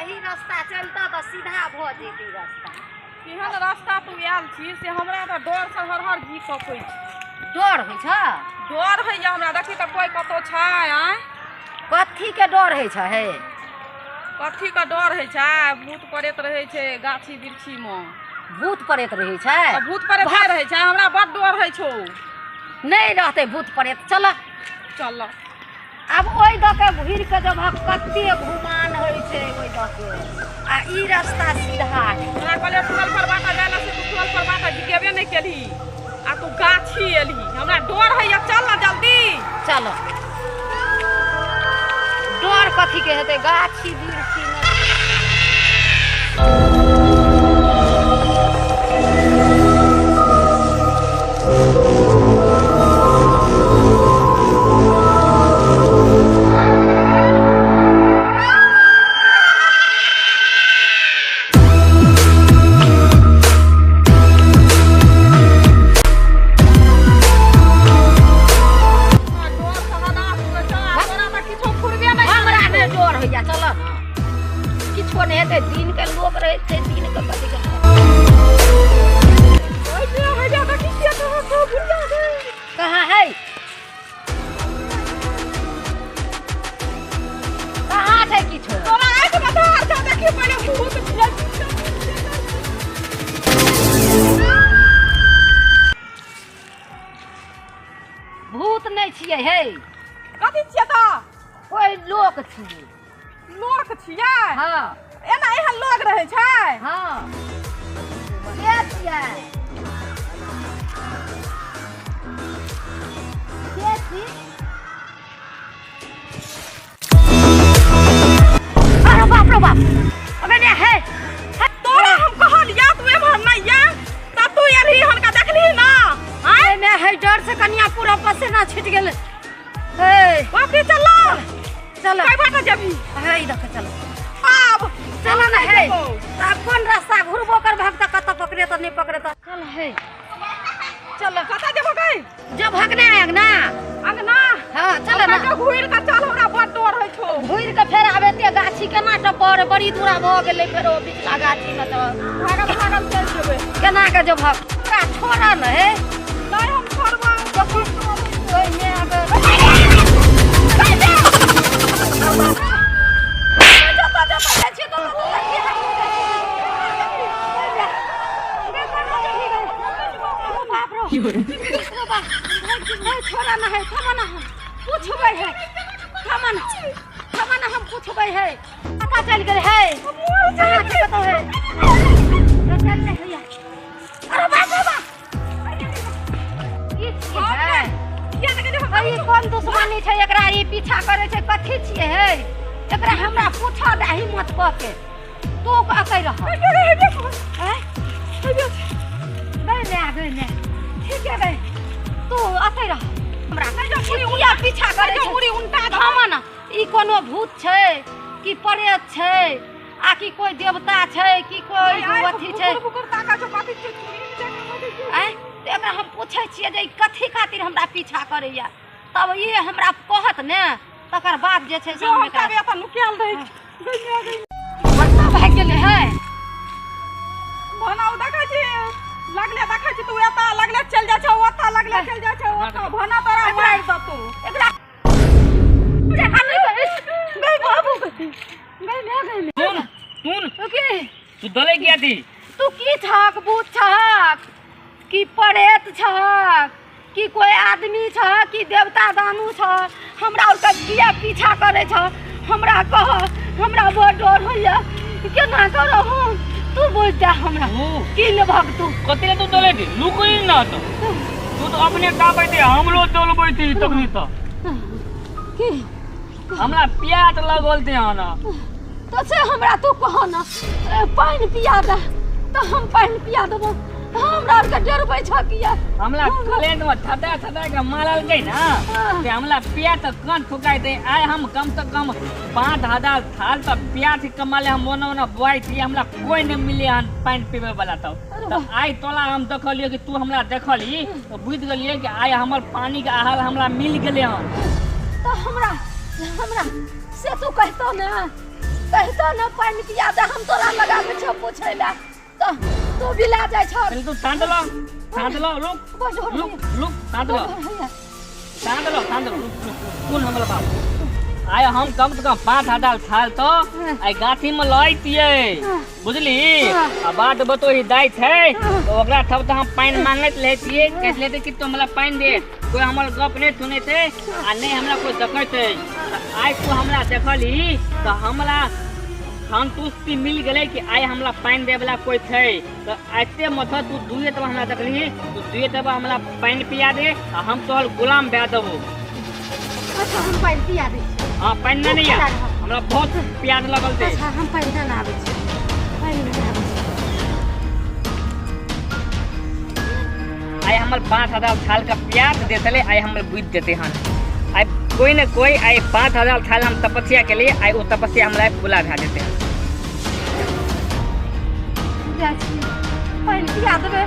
एही रास्ता चलता तऽ सीधा भऽ जेतै रास्ता। केहन रास्ता तू आयल छी से हमरा तऽ डर से हर हर घी कपै छै। डर होइ छ? डर होइया हमरा, देखी तऽ कोइ कतौ छै। आँय, कथी के डर होइ छ? हे, कथी के डर होइ छै? भूत प्रेत रहै छै गाछी वृक्षी मे। भूत प्रेत रहै छै? तऽ भूत प्रेत नहि रहै छै? हमरा बड डर होइ छौ। नहि रहतै भूत प्रेत, चल चल। आब ओहि दऽ के घुरि के जब कते घुमान होइ छै ओहि दऽ के, आ ई रास्ता सीधा है। तोरा कहलियै टोल पर बाटा जाय ला, से तू टोल पर बाटा गेबे नहि केलही आ तू गाछी एलही। हमरा डर होइया, चल ना जल्दी। चलो, डर कथी के हेतै? गाछी बिरछी मे डर से हदास होइ छै, आ तोरा तऽ किछो फुरबे नहि हमरा करै नहि छौ। डर होइया, चल ना, किछो नहि हेतै। दिन के लोक रहै छै, दिन के कथी के ओइ जे हैया देखी छियै कहाँ छौ बुढ़िया गे। कहाँ है? कहाँ छै किछो? तोरा आँखि मे धार छौ, देखी पहिले भूत छियै। भूत नहि छियै हे। कथी छियै तऽ? कोइ लोक छियै। लोक छियै? हँ। एना एहन लोक रहै छै? हँ। के छियै? के छी? अरे बाप रे बाप, अबे ने हे। तोरा हम कहलियै तू एम्हर नहि या, तऽ तू एलही, हनका देखलही ना? आँय, एमे है, डर से कनिया पूरा पसीना छूट गेल हे। बाप रे, चल चल। कै बाटे जेबही? हे, ई देख, चल। आब चल ना हे। जेबौ। आब कोन रास्ता घुरबो कर भाग तऽ कतऽ पकड़े तऽ नहि पकड़े तऽ चल हे, चल। कतऽ जेबो गै? जो भगने अंगना। अंगना? हाँ, चल ना। कहियो घुरि कऽ चल, हमरा बड़ डर होइ छौ। घुरि के फेर आब एते गाछी केना टपर? बड़ी दूरा भऽ गेलै फेरो पिछला गाछी मे तऽ। भागल भागल चलि जेबै। केना के जो भग, हमरा छोड़ न हे। नहि, हम छोड़बौ। ओहिमे आब छोड़ा ना है, थमा ना, हम पूछबै है, थमा ना, थमा ना, हम पूछबै है। कतऽ चलि गेल है? कहाँ छै? कतऽ है? चल नहि होइया। अरे बाप रे बाप, ई छियै है? किया नहि गेलियै हम? ई कोन दुश्मनी छै एकरा ई पीछा करै छै? कथी छियै हे? एकरा हमरा पूछऽ दे हिम्मत कऽ के। तू अतै रह। आँय? गै माय, गै माय, ठीक है गै, तू अतै रह। हमरा ई किया पीछा करै छै? मुड़ी उल्टा धऽ। थामा ना, ई कोनो भूत छै कि प्रेत छै आ कि कोइ देवता छै कि कोइ अथी छै? कुकुर कुकुर ताका छौ, कथी छै? चूड़ी मे जाके बजै छै। आँय, तऽ एकरा हम पूछै छियै जे ई कथी खातिर हमरा पीछा करैया, तब ई हमरा कहत ने, तकर बाद जे छै से जो हम हम एकरा तबे एतऽ नुकायल रहै छी। गै माय, गै माय। कतऽ भागि गेलै हे? भना, ओ देखै छी लगले, देखै छी तू एतऽ लगले चलि जाइ छौ, ओतऽ लगले चलि जाइ छौ, ओतऽ। भना, तोरा मारि देतौ। एकरा गै बाबू, गै गै माय, गै माय। सुन सुन। की? तू दले किया थी? तू की छहक? भूत छहक कि प्रेत छहक कि कोई आदमी छह कि देवता दानू छह? हमरा आरके किया पीछा करै छह? हमरा कह, हमरा बड़ डर होइया, केना करब हम? तू बुझ जा हमरा। तू की लेबहक तू? कथी ले तू दले थी? लुकली ना तो तू तो अपने कापै थी, हमरो दलबै थी तखनी तो। की? हमरा प्यास लगल थी ना। तो से हमरा तू कह ना, पानि पिया दे तऽ हम पानि पिया देबो। हमरा आरके डरबै छह किया? हमरा कलेज में थदा थदा के मारलकै ना हाँ। ते हमरा प्यास तऽ कान ठुकाइ दे। आइ हम कम से कम 5000 थाल तऽ प्यास कमाले हम ओना ओना बोआइ छी, हमरा कोई नहीं मिले हन पानि पीबै वाला। तऽ अरे तऽ आइ तोला हम देखलियै कि तू हमरा देखली तऽ बुझि गेलियै कि आइ हमर पानी के आहार हमरा मिल गेलै हन। तऽ हमरा हमरा से तू कहतो ने, कहतो। कहितो न पानि पिया दे, हम तोरा लगाबै छौ पूछै लए तऽ तू बिला जाइ छौ। पहले तू तांत लो, तांत लो, रुक बड़ डर रुक होइए। रुक, तांत लो, बड़ डर होइए। तांत लो, तांत लो, रुक रुक रुक। कोन हमर बाप आइ हम कम से कम 5000 थाल तो आइ गाछी में लैतियै, बुझली? आ बाट बतोही दैत है तो ओकरा थब तो हम पानि मांगैत रहतियै, कहैत रहतै कि तू हमरा पानि दे। कोई हमर गप नहीं सुनैत है आ नहीं हमरा कोई देखैत है। आइ तू हमरा देखली तो हमरा संतुष्टि मिल गेलै कि आइ हमरा पानि दे वाला कोई छै। तो एते मत तू दुए तब हमरा देखली, तू दुए तब हमरा पानि पिया दे आ हम तोहर गुलाम भए देबो। अच्छा, हम पानि पिया दै छी। हाँ, पानि नहि या, हमरा बहुत प्यास लगल छै। अच्छा, हम पानि नहि आबै छी, पानि नहि आबै छी। आइ हमर 5000 थाल का प्यास देतले, आइ हमर बुझि जेतै हन। आइ कोई न कोई आइ 5000 थाल हम तपस्या के लिए आइ ओ तपस्या हमरा पूरा भए जेतै। जाइ छी, पानि पिया देबै।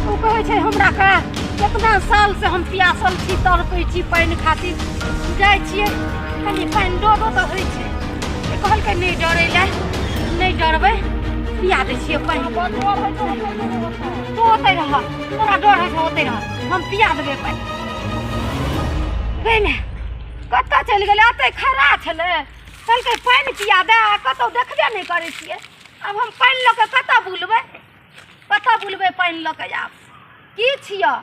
ओ कहै छै हमरा के केतना साल से हम प्यासल छी, तड़पै छी पानि खातिर। जाइ छियै कनि पानि डरो तऽ होइ छै। कहलकै नहि डरै लए, नहि डरबै, पिया दै छियै पानि। तू ओतै रह, तोरा डर होइ छौ, ओतै रह, हम पिया देबै पानि। गै ने कतऽ चलि गेलै? ओतै खड़ा छलै, कहलकै पानि पिया दे, आ कतहु देखबे नहि करै छियै। आब हम पानि लऽ कऽ कतऽ बुलबै, कतऽ बुलबै पानि लऽ कऽ? आब की छियऽ?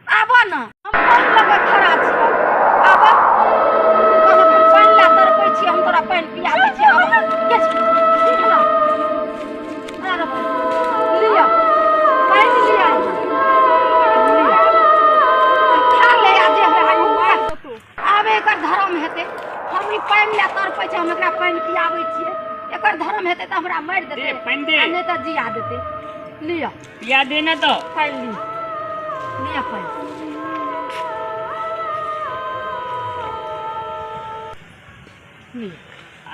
आबऽ ने, हम पानि लऽ कऽ खड़ा छियऽ, आबऽ। कहलक हम पानि लए तड़पै छियै, हम तोरा पानि पिया दै छियै, आबऽ। के छी? लिअ, लिअ पानि, लिअ, लिअ, खा ले। आ जे है आब एकर धर्म हेतै। हम ई पानि लए तड़पै छै, हम एकरा पानि पियाबै छियै, एकर धर्म हेतै तऽ हमरा मारि देतै, दे, पानि दे। आ नहि तऽ जिया देतै। लिअ, पिया दे ना तो पानि लिअ, लिअ पानि लिअ।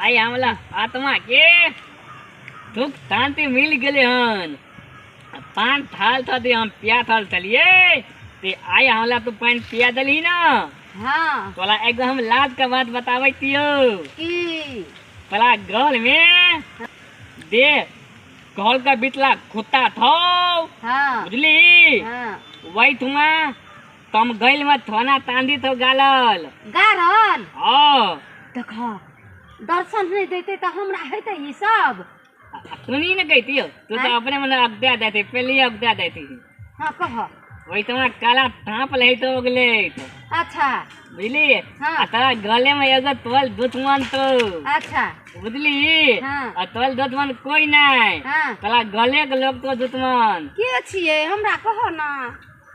आइ हमरा आत्मा के सुख शांति मिल गेलै हन। 5 थाल था दे हम पिया थाल चलिए ते आइ हमरा तू पानि पिया देलही ना। हाँ। तोला एगो हम लाज के बात बताबै छियौ। की? तोला गल में दे गल का बितला खुत्ता थौ। हाँ। बुझली? हाँ। वही तुमा तम गइल में थोना तांदी थौ गालल। गारल? हाँ। देख, दर्शन नहीं देते तऽ हमरा हेतै ई सब? सुनी न कहती हो तू तो अपने मन अगदा देते, पहले ही अगदा देती। हाँ, कह। वही तुम्हारा काला थाप ले तो गले। अच्छा। बुझली? हाँ। आ तोरा गले में एगो तोल दुश्मन तो। अच्छा। बुझली? हाँ। आ तोल दुश्मन कोई नहीं। हाँ। तोरा गले के लोग तो दुश्मन। के छियै, हमरा कह ना।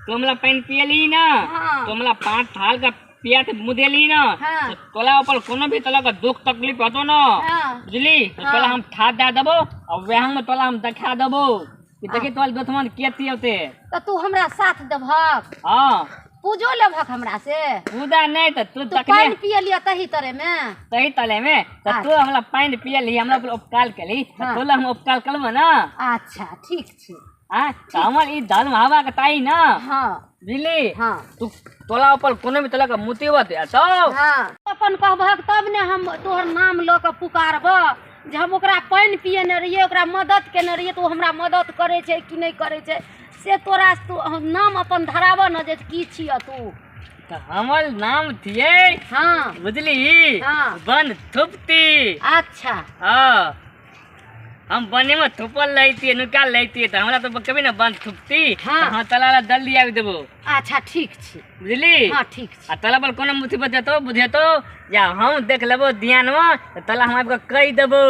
तू हमरा पानि पियली ना? हाँ। तू हमरा 5 थाल का पिया के मुँह देली ना? हाँ। तो तोला ऊपर कोनो भी तरह का दुख तकलीफ होतो ना? हाँ। बुझली? तो हाँ। तोला हम थाप दे देबो और वह में तोला हम देखा देबो कि देखी तोल दुश्मन के थी होते। तऽ तू हमरा साथ देबहक? हाँ। पूजो लेबहक हमरा से? पूजा नहीं तो तू तू तकले पानि पियलियै तही तरे में? तही तले में तो तू हमरा पानि पियली, हमरा ऊपर उपकार केली, तो हाँ। तोला हम उपकार करबो ना। अच्छा, ठीक छै। हाँ, तो हमर ई धर्म हवा के ताई ना। हाँ। बुझली? हाँ। तू तोला ऊपर कोनो भी तरह के मुसीबत एतौ? हाँ, अपन कहबहक तब ने हम तोहर नाम लऽ कऽ पुकारबह जे हम ओकरा पानि पियेने रहियै, ओकरा मदद केने रहियै, तऽ ओ हमरा मदद करै छै कि नहि करै छै, से तोरा तू नाम अपन धराबऽ ने जे की छियऽ तू। तऽ हमर नाम थियै। हाँ। बुझली? हाँ। बन थुपती। अच्छा। हाँ, हम बने में थुपल रहती, नुकाल रहती, तो हमरा तो कभी ना बन थुपती। हाँ। तो हम तला ला जल्दी आबि देबो। अच्छा, ठीक छै। बुझली? हाँ, ठीक छै। आ तला पर कोनो मुसीबत जेतो बुझेतो या हम देख लेबो ध्यान में, तो तला हम आबि कऽ कहि देबो।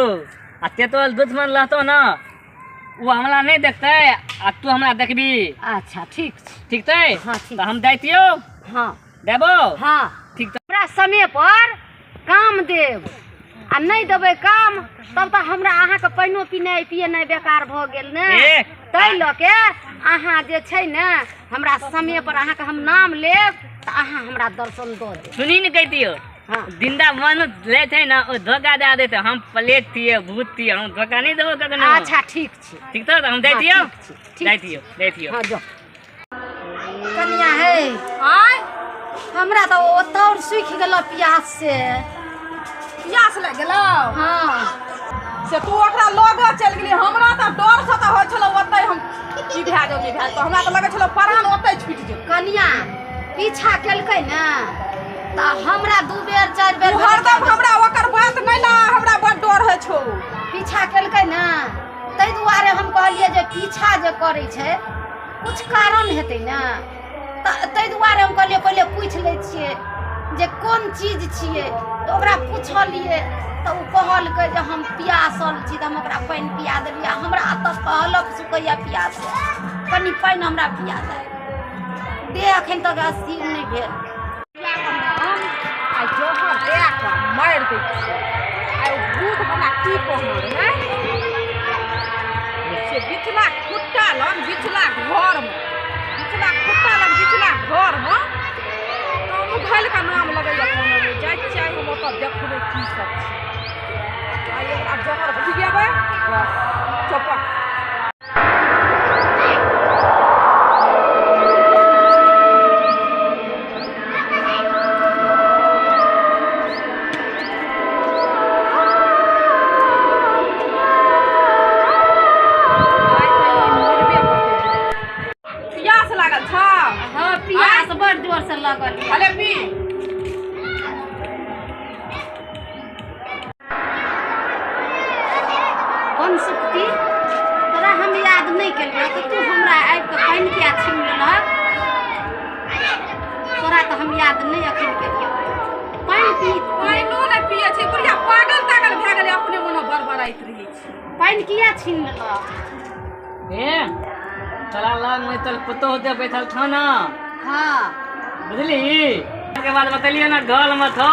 आ ते तो दुश्मन रहतो ना, वो हमरा नहीं देखते आ तू हमरा देखबी। अच्छा, ठीक छै। ठीक छै? हाँ, ठीक। तो हम दैतियो? हाँ। देबो? हाँ। ठीक। हमरा समय पर काम देब आ नहि देबै काम तब तऽ हमरा अहाँके पानिओ पिनाइ पियेनाइ बेकार भऽ गेल ने। ए, ताहि लऽ के अहाँ जे छै ने हमरा समय पर अहाँके हम नाम लेब तऽ अहाँ हमरा दर्शन दऽ देब। सुनी ने कहितियो। हाँ। जिंदा मन ले थे ना, ओ धोखा दे देते, हम प्लेट थिए, भूत थिए, हम धोखा नहीं देबो कखनो। अच्छा, ठीक छै। ठीक तो हम दै हाँ, दियो? ठीक छै, ठीक दै छै। दियो, दै दियो। हाँ, जो कनिया हे। आय। हमरा तऽ ओ तौर सूखि गेल प्यास से। प्यास लागि गेलौ? हाँ। से तू ओकरा लग चलि गेली। हमरा तऽ डर से तऽ होइ छलो ओतै हम की भए जाउ नहि भए जाउ, हमरा तऽ लगै छलो प्राण ओतै छुटि जेतै। कनिया पीछा केलकै ने तऽ हमरा 2 बेर 4 बेर हरदम हमरा ओकर बात नहि ला, हमरा बड़ डर होइ छौ। पीछा केलकै ने ताहि दुआरे हम कहलियै जे पीछा जे करै छै कुछ कारण हेतै ने, ताहि दुआरे हम कहलियै पहिले पूछि लै छियै जे कोन चीज छियै। तऽ ओकरा पुछलियै तऽ ओ कहलकै जे हम पियासल छी, तऽ हम ओकरा पानि पिया देलियै। हमरा तऽ कहलक सुखैया पियास, कनि पानि हमरा पिया दे, देह एखन तक स्थिर नहि भेल। आइ जहर दए कऽ मारि दै छियै। आइ ओ भूत हमरा की कहने रहै से बिचला खुट्टा लग बिचला घरमे, बिचला खुट्टा लग बिचला घरमे तऽ मुघल के नाम लगैया कोनो नहि। जाइ छियै हम ओतऽ देखबै की सब छै। आइ ओकरा जहर भुजिएबै बस चौपट। प्यास लागल छौ? हाँ प्यास बड़ जोर से लागल। अरे पी। बनसुक्ति तोरा हम याद नहीं केलियौ तऽ तू हमरा आबि कऽ पानि किया छीन लेलहक? तोरा तऽ हम याद नहीं अखन केलियौ। पानि पी। पानिओ नहि पियै छै बुढ़िया, पागल तागल भए गेलै, अपने मने बड़बड़ाइत रहै छै। पानि किया छीन लेलहक? ए तोरा लग में तोर पुतोह दे बैठल छौ ना। हाँ बुझली के बाद बतलियो ना घर में थो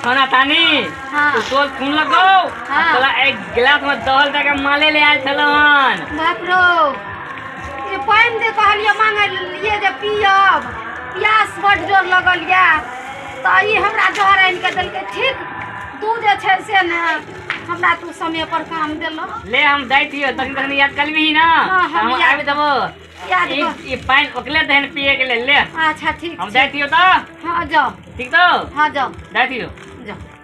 खाना तानी। हाँ। तो तोर खून लगो। हाँ। तोरा एक गिलास में दहल दे के माले ले आयल छलो हन। बाप रो ये पानि दे कहलियै मांगे लिए जे पियब, प्यास बड जोर लगल या तऽ ई हमरा जहर आनि के देलकै। ठीक तू जे छै से ने हमरा तू समय पर काम देलह। ले हम दै छियो तखन तखन याद करबही ना। हाँ, हम हम आबि देबो। याद ई पानि ओकले दहन पिए के लेल ले। अच्छा ठीक हम दै छियो तऽ। हाँ जाओ। ठीक तो? हाँ जाओ। दै छियो। जाओ।